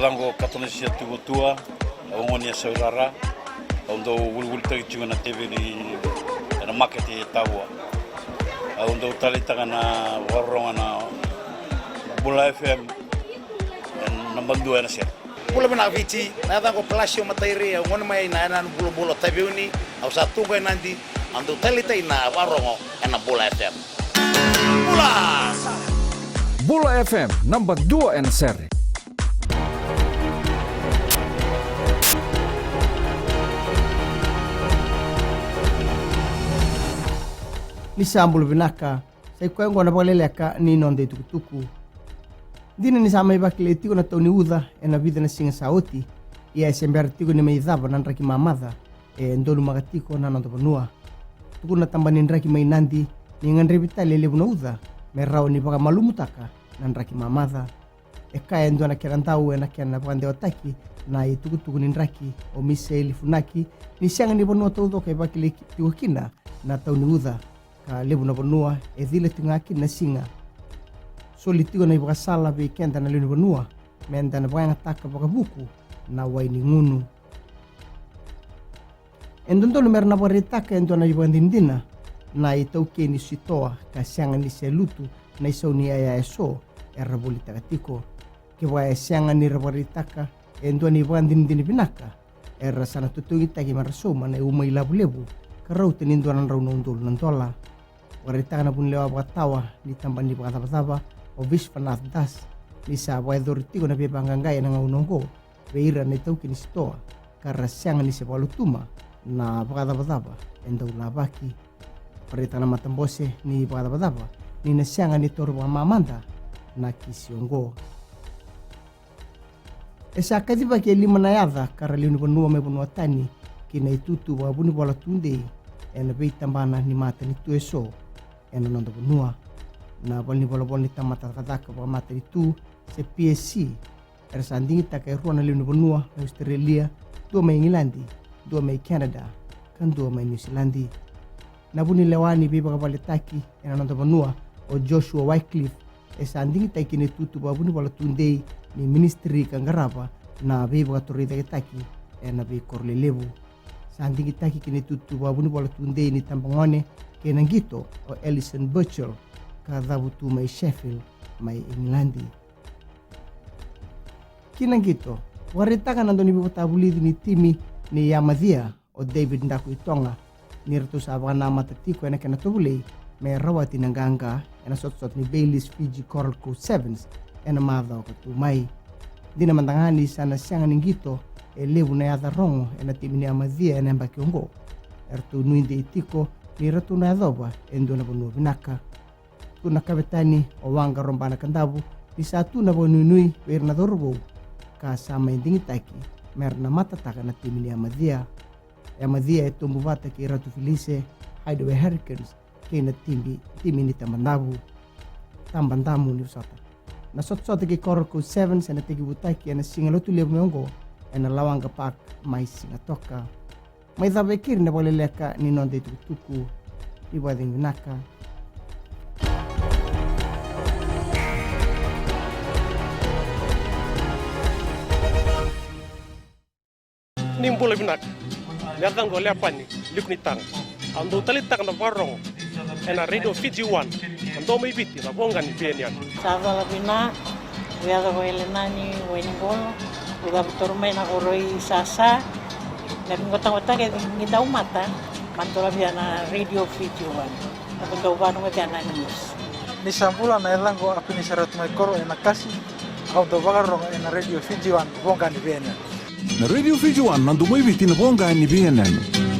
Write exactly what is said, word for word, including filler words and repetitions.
Yacaqu o Katonisia Tuvatua, au gone ni Yasawa i Rara. Au dau volivoli taki tiko na teveli ena maketi e Tavua. Au dau taleitaka na vakarorogo na Bula F M, e naba dua ena sere. Bula vinaka Viti, na yacaqu o Palasio Matairi, au gone mai na yanuyanu bulabula o Taveuni, au sa tu qo e Nadi, au dau taleitaka na vakarorogo ena Bula F M. Bula! Bula F M, naba dua ena sere. Ni sa bula vinaka, sa i koya oqo na vakaleleka ni noda itukutuku. Dina ni sa mai vakilai tiko na tau ni uca ena vica na siga sa oti, ia e se bera tiko ni mai cava na draki mamaca e donumaka tiko na noda vanua. Tukuna na tabana ni draki mai Nadi ni gadrevi tale e levu na uca me rawa ni vakamalumutaka na draki mamaca. E kaya e dua na kena dau ena kena vakadewataki na itukutuku ni draki, o Misaeli Funaki, ni sega ni vanua taucoko e vakilai tiko kina na tau ni uca, ka levu na vanua e cila tiko ga kina na siga. Soli tiko na ivakasala vei keda na lewe ni vanua me da na vakayagataka vakavuku na wai ni gunu. E dodonu me ra na vakaraitaka e dua na ivakadinadina na itaukei ni sitoa ka sega ni se lutu na isau ni yaya eso era volitaka tiko. Kevaka e sega ni ra vakaraitaka e dua na ivakadinadina vinaka, era sa na totogitaki me ra sauma na iuma ilavo levu ka rauta ni dua na drau na udolu na dola. Vakaraitaka na vunilewa vakatawa ni tabana ni vakacavacava, o Vishwanath Das, ni sa vakayacori tiko na veivaqaqai ena gauna oqo vei ira na itaukei ni sitoa ka ra sega ni se vakalutuma na vakacavacava e dau lavaki. Vakaraitaka na matabose ni vakacavacava ni na sega ni taura vakamamada na kisi oqo. E sa kacivaki e lima na yaca ka ra lewe ni vanua mai vanua tani ki na itutu vakavunivola tudei ena veitabana ni matanitu eso ena noda vanua. Na valenivolavola ni tamata cakacaka vakamatanitu se P S C, era sa digitaka e rua na lewe ni vanua mai Australia, dua mai Igiladi, dua mai Canada, ka dua mai Niusiladi. Na vunilewa ni veivakavaletaki ena noda vanua, o Joshua Wycliffe, e sa digitaki ki na itutu vakavunivola tudei ni ministri ka qarava na veivakatorocaketaki ena veikoro lelevu. Sa digitaki ki na itutu vakavunivola tudei ni tabagone kei na qito, o Alison Birchall, ka cavutu mai Sheffield, mai Igiladi. Ki na qito, vakaraitaka na dauniveivakatavulici ni timi ni Amacia, o David Dakuitoga, ni ratou sa vakanamata tiko ena kena tovolei me rawati na qaqa ena sotasota ni Bayleys Fiji Coral Coast Sevens ena macawa ka tu mai. Dina mada ga ni sa na sega ni qito e levu na yaca rogo ena timi ni Amacia ena yabaki oqo, eratou nuidei tiko ni ratou na yacova e dua na vanua vinaka. Tukuna na kavetani o Waqa Robana Kadavu ni sa tu na vakanuinui vei ira na cauravou ka sa mai digitaki me ra na matataka na timi ni Amacia. E Amacia e tobu vata kei Ratu Felise, Hideaway Hurricanes, kei na timi, timi ni Tabadavu, Tabadamu ni vosota. Na sotasota kei Coral Coast Sevens ena tekivutaki ena Siga Lotulevu mai oqo ena Lawaqa Park mai Sigatoka. Mai cava e keri na vakaleleka ni noda itukutuku. Ni vakacegu vinaka. Ni bula vinaka. Na yacaqu o Leapani Likunitaga. Au dau taleitaka na vakarorogo ena Radio Fiji One, na domo i Viti, na voqa ni V N N. Sa cola vina, au yaca ko Elenani Wainiqolo, au cavuta mai na koro i Sasa. Na veigotagotaki ni daumata, ma dola via na Radio Fiji One. Au dau vakarorogo via na news. Ni sa bula, na yacaqu o Apini Saratu mai Koro ena Kasi, au dau vakarorogo ena Radio Fiji One, voqa ni V N N. Na Radio Fiji One, na domo i Viti, na voqa ni V N N.